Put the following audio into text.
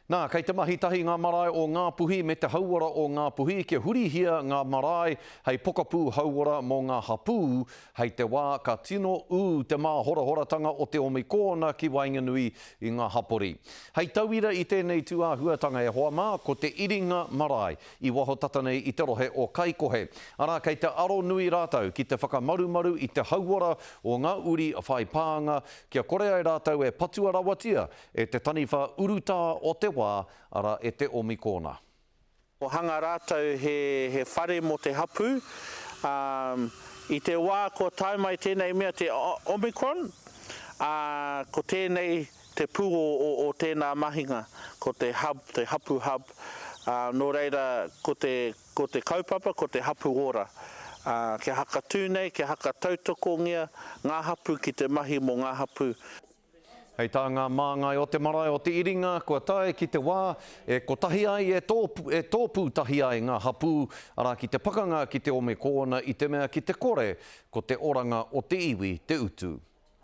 Nā, kei te mahi tahi ngā marae o Ngāpuhi me te hauora o Ngāpuhi kia hurihia ngā marae hei pokapū hauora mō ngā hapū hei te wā ka tino ū te māhorahoratanga o te omikōna ki waenganui i ngā hapori. Hei tauira i tēnei tūāhuatanga e hoa mā, ko te iringa marae i waho tata nei i te rohe o Kaikohe. Arā, kei te aro nui rātou ki te whakamarumaru i te hauora o ngā uri whai pānga kia kore ai rātou e patua rawatia E te taniwha urutā o te wā, arā, e te Omikōna. Ko hanga rātou he whare mō te hapū, ā, i te wā kua tae mai tēnei mea te Omicron, ā, ko tēnei te pū o tēnā mahinga, ko te hub, te hapū hub, ā, nō reira ko te, ko te kaupapa ko te hapū ora, ā, kia hakatū nei, kia hakatautokongia ngā hapū ki te mahi mō ngā hapū. Hei tā ngā māngai o te marae o Te Iringa, kua tae ki te wā e kotahi ai, e e tōpū tahi ai ngā hapū, arā ki te pakanga ki te ome kōna i te mea ki te kore, ko te oranga o te iwi te utu.